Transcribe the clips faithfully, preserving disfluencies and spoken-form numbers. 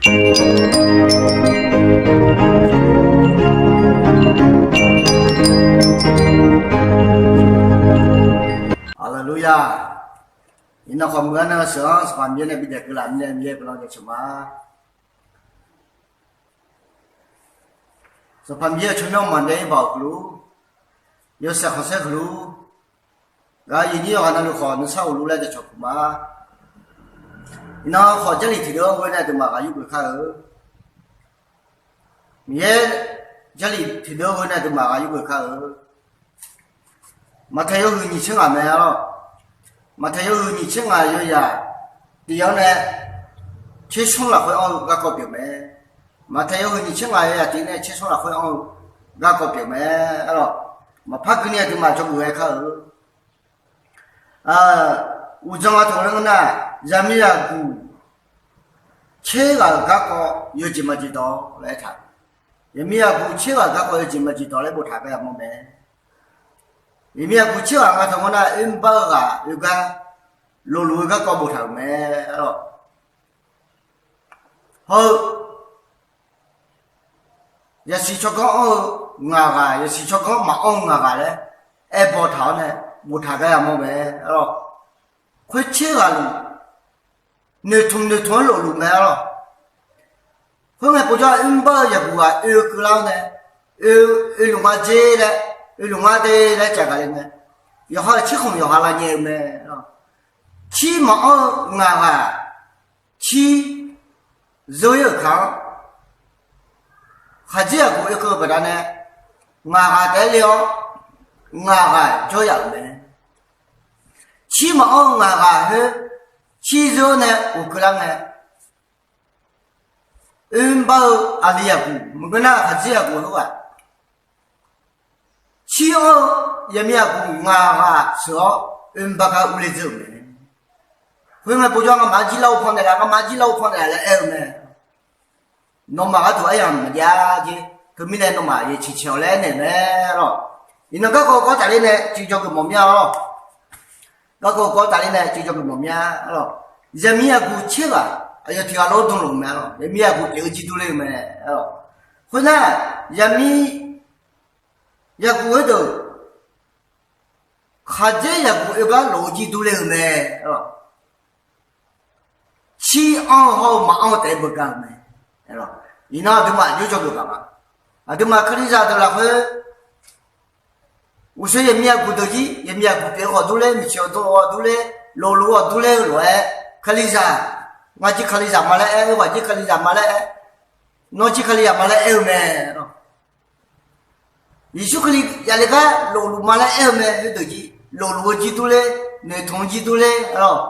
Haleluya. Iqnan khawf meuq-anr nar sheuq-anr Sanqpaq Miqyaer nae bidaef keuvlaf mirnae Miqyaer guiqlanq jaceuq ma. Sanqpaq Miqyaer-euq tsawrmyanr maqdaef-ir baoq huiqluf, yawshaef khanqsaer huiqluf, ghaq yawnyir yawqghaq navluf khawf nuisar uqluf laer daqcawq puq ma. Iqnan khawf Jarlif tiqdeuv-anr ghoe nae aqduimaf ghaq yurgeuf kar-eu. Miqyaer Jarlif tiqdeuv-anr ghoe nae aqduimaf ghaq yurgeuf kar-eu. Maqtaeq yawhuiq nyiq tser ngaq mae-a lawr. Maqtaeq yawhuiq nyiq tser ngaq yawzaq tiq-anr nae tser smr lafkhoer anr-eu garkawv pyeuf mae. Maqtaeq yawhuiq nyiq tser ngaq yawzaq tiq nae tser smr lafkhoer anr-eu garkawv pyeuf mae-a lawr. Maqpar keuvni aqduimaf jawrgeuf ghae kar-eu. Uqdzan-a taq-eu laer ngeur nar, yaqmiqzaqguq tser ghaq-euq garkawv yawjeq maqjeq dawq laer aertaq. Yaqmiqzaqguq tser ghaq-euq garkawv yawjeq maqjeq dawq laer boftaq gar yamawr mae. Yaqmiqzaqguq tser ghaq nga taq ngeur nar, oermr bar-eu ghaq oe gar lofluf-eu garkawv boftaq-euq mae-a lawr. Hawr-eu yasiq tsawrganr anr-eu ngaq ghaq, yasiq tsawrganr maqanr-eu ngaq ghaq laer aerbaw taq-awr nae boftaq gar yamawr mae-a lawr. Khoertser ghaqluf noeqtmq noeqtmq-anr lofluf mae-a lawr. Khoerngae povjawr-aq, oermr bar-eu yaqguq ghaq oe-eu keuvlar-awr nae, oe, oeluf nga dzer laer, oeluf nga de laer caf gaq le mae. Yawqha-euq tserkhmq yawqha lavnyae-eu mae. Tser maqanr-eu ngaq ghaq, tser zeur-ir-euq kaq-anr khaqdzerzaq guq oekeuv-eu baqdanae, ngaq ghaq taef-aer le-awr, ngaq ghaq jawryaf-euq mae. Tser maqanr-eu ngaq ghaq khoer tser zeur-awr nae ghofkeuvlar ngae, oermr bar-eu aqli aqguq maqngeur nar khaqdzerzaq guq khoerghaq, tser anr-eu yaqmiqzaqguq ngaq ghaq sheuq-awr oermr bar gar urler dzeur-euq mae. Khoerngae povjawr ngamaf-anr jir lar-eu pannaeq laf, ngamaf-anr jir lar-eu pannaeq laf laer aer-eu mae. Nawmaf gharduq aryamq maqjav jer. Teumirnae nawmaf yaeq ciqcaeq-awq laer aernaeq mae lawr. Iqnan garkawv kawv tafler nae cuiv jawrgeuf mawf mir-a lawr. Garkawv kawv tafler nae cuiv jawrgeuf mawf mir-a lawr. Yaqmiqzaqguq tser ghaq aqyawf tiq ghaq lof dm lof-eu mae-a lawr. Yaqmiqzaqguq pyeuf-eu jir durler-eu mae-a lawr. Khoernar, yaqmiqzaqguq heudeuq khaqdzerzaq guq oe gar lof-eu jir durler-eu mae-a lawr. Tser anr-eu hawr-eu maqanr-eu taef-aer beugar-eu mae. Iqnan aqduimaf jawrjawr geuf gaq ma. Aqduimaf kalizaq deuq lafkhoer uqshoe yaqmiqzaqguq deuq jir, yaqmiqzaqguq pyeuf-eu khawf durler, miqcoeq dm-eu khawf durler, lofluf-eu khawf durler-eu lof-aer, kalizaq, ngar jir kalizaq ma laer aer, oerghaq jir kalizaq ma laer aer, nawr jir kalizaq ma laer aer-eu mae lawr. Yeqsur Kali yaf le gar lofluf ma laer aer-eu mae. Khoerdeuq jir lofluf-eu jir durler, noeqtmq-eu jir durler-a lawr.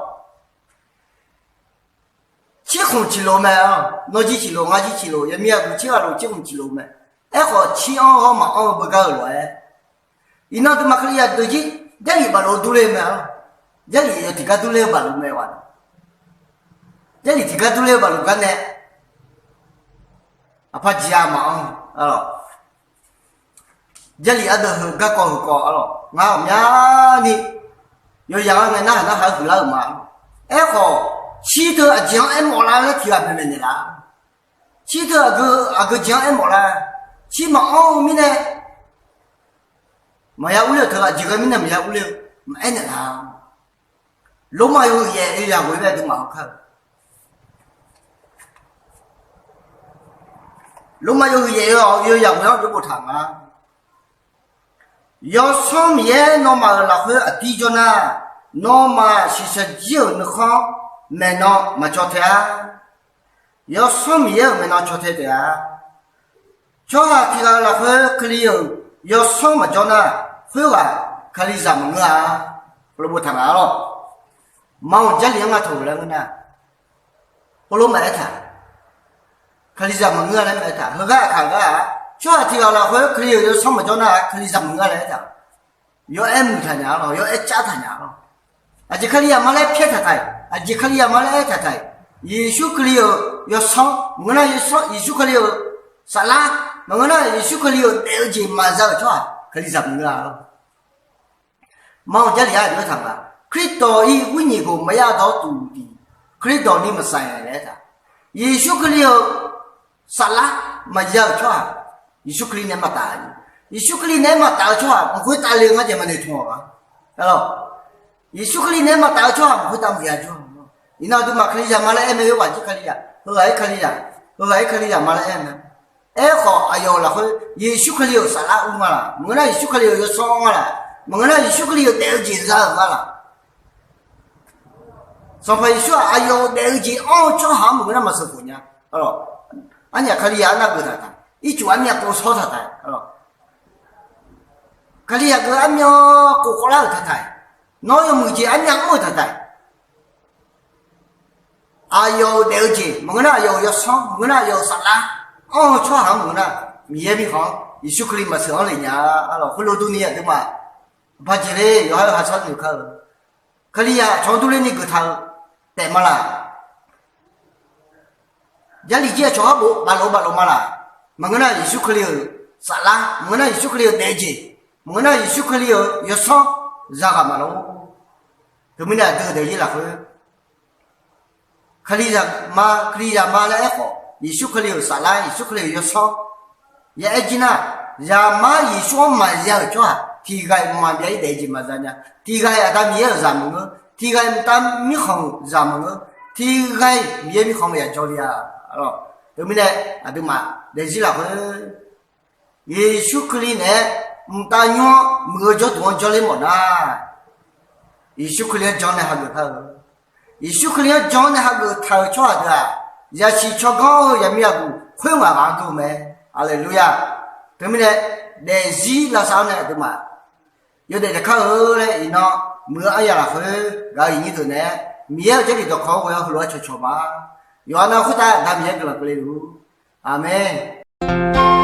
Tserkhmq ciqlof mae-a lawr. Nawr jir ciqlof, ngar jir ciqlof, yaqmiqzaqguq tser ghaq lof tserkhmq ciqlof mae. Aerkhawf tser anr hawr maqanr-eu beugar-eu lof-aer, iqnan aqduimaf kalizaq deuq jir Jarlif baflof-eu durler-eu mae-a lawr. Jarlif yawf tiqgar durler-eu bafluf mae-a. Jarlif tiqgar durler-eu bafluf gar nae aqpar jiq-a maqanr-a lawr. Jarlif ardeuv heu garkawv heukawv-a lawr. Ngar ghawqmyani yawzaq-anr ngae narhaq narhaq-aer huiqlar-euq ma. Aerkhawf, tser teu aqjeq-anr aermawf lar laer tiq ghaq maeqnaeq naeqlaf. Tser teu aqgeu jeq-anr aermawf lar. Tser maqanr-eu mirnae maqya urler-euq teu aqjeq ghae mirnae maqya urler-eu maqaer naeqlaf. Lormav yawhuiq yaef yawzaq ghoe-aer aqduimaf hawkar-eu Lormav yawhuiq yaef-eu yawzaq ghoe-anr jawr boftaq nga. Yawsanr Miqyaer nawmaf-euq lafkhoer aqdir jawr nar, nawmaf shiqshaq jir-euq nuikhanr maeqnan maqcaw tae-a. Yawsanr Miqyaer-euq maeqnan caw tae taef-a. Tsawrhaq tiq ghaq-euq lafkhoer Kali-euq yawsanr maqjawr nar, khoerghaq kalizaq maqngeur-a. Heulof boftaq nga-a lawr. Maqanr-eu Jarlif-anr ngar taq-euq laer ngeur nar, heulof maqaer taq. Kalizaq maqngeur-a laer maqaer taq. Heugar aqkaq gar-aq, tsawrhaq tiq ghaq-euq lafkhoer Kali-euq yawsanr maqjawr nar, kalizaq maqngeur-a laer aer taq. Yaw aer muiq taq nya-a lawr, yaw aer cav taq nya-a lawr. Aqjeq Kalizaq ma laer pyaer taq taq-iq, aqjeq Kalizaq ma laer aer taq taq-iq, Yeqsur Kali-euq yawsanr maqngeur nar, Yeqsur Kali-euq saflar maqngeur nar, Yeqsur Kali-euq daef-eu jeq maqza-euq tsawrhaq kalizaq maqngeur-a lawr. Maqanr-eu Jarlif-anr aqjox-aer taq nga, คริสต์ dawq-ir วิญญาณ khof maqya dawr tuq tiq, คริสต์ dawq ni maqsaq-aer laer aer taq. Yeqsur Kali-euq saflar maqya-euq tsawrhaq, Yeqsur Kali naeq-aer maqtaf-a. Yeqsur Kali naeq-aer maqtaf-eu tsawrhaq mq khoertav le ngar jeq maqnoeq tmq-awq ga. Yeqsur Kali naeq-aer maqtaf-eu tsawrhaq mq khoertav maqya jawr. Iqnan aqduimaf Kalizaq ma laer aer mae, yawghaq jir Kalizaq, heughaq-ir Kalizaq, heughaq-ir Kalizaq ma laer aer mae. Aerkhawf aqyawf-euq lafkhoer Yeqsur Kali-euq saflar ur nga laq? Maqngeur nar Yeqsur Kali-euq yawsanr anr nga laq? Maqngeur nar Yeqsur Kali-euq daef-eu jeq za-euq nga laq? Sanqpaq Yeqsur-aq aqyawf-euq daef-eu jeq anr-eu tsawrhaq-anr maqngeur nar maqsheuqkhof nya. Arnyaf Kalizaq arnav geuf taq taq, ircuf armyav pov shawr taq taq. Kalizaq geuf armyav pov khawvlar-euq taq taq. Nawr yawmuiq jeq armyav mr-eu taq taq. Aqyawf-euq daef-eu jeq maqngeur nar, aqyawf-euq yawsanr maqngeur nar, aqyawf-euq saflar anr-eu tsawrhaq-anr maqngeur nar, Miqyaer mirkhanq-anr Yeqsur Kali maqsheuq anr lef nya. Arlawq, khoerlof durni aqduimaf bajeq le yawqha-eu haqsar noeq kar-eu, Kalizaq cawq-anr durler ni geuf taq-eu taef ma laq? Jarlif jir-a cawq-anr bof baflof baflof ma laq? Maqngeur nar Yeqsur Kali-euq saflar, maqngeur nar Yeqsur Kali-euq daef-eu jeq, maqngeur nar Yeqsur Kali-euq yawsanr zaghaq maqlor. Teumirnae aqdui-euq daefzir lafkhoer Kalizaq ma, Kalizaq ma laer aerkhawf, Yeqsur Kali-euq saflar, Yeqsur Kali-euq yawsanr ya aer jir nar, Zaqmar Yeqsur-anr maqya-euq tsawrhaq tiqghaq-iq mqmaq byav-ir daef-eu jeq maqza nya. Tiqghaq-iq Aqda Miqyaer-euq zaq maqngeur, tiqghaq-iq mqtav mirkhanq-euq zaq maqngeur, tiqghaq-iq Miqyaer mirkhanq maqya jawr le-a. Teumirnae aqduimaf daefzir lafkhoer Yeqsur Kali naeq-aer mqtav nymr-anr muiq-eu jawrduq-anr jawrler mawf nar, Yeqsur Kali-anr jan nae hageuf kar-eu, Yeqsur Kali-anr jan nae hageuf taq-euq tsawrhaq deuq-aq, zaqsiq tsawrganr-eu zaqmiq aqguq khoer ngaq ghaq-anr dur-eu mae. Haleluya! Teumirnae daefzir lavsav-awr nae aqduimaf yawdaef daef kar-eu laer iqnan muiq-eu aryaq lafkhoer gaq-eu iqnyir deuq naeq-aer Miqyaer-euq Jarlif dawqkawq-anr ghoe-awr heulof-aer cawqcawq ma. Yawqha nav khoertav Aqda Miqyaer guiqlanq keuvle luf-ur. Aqmeq.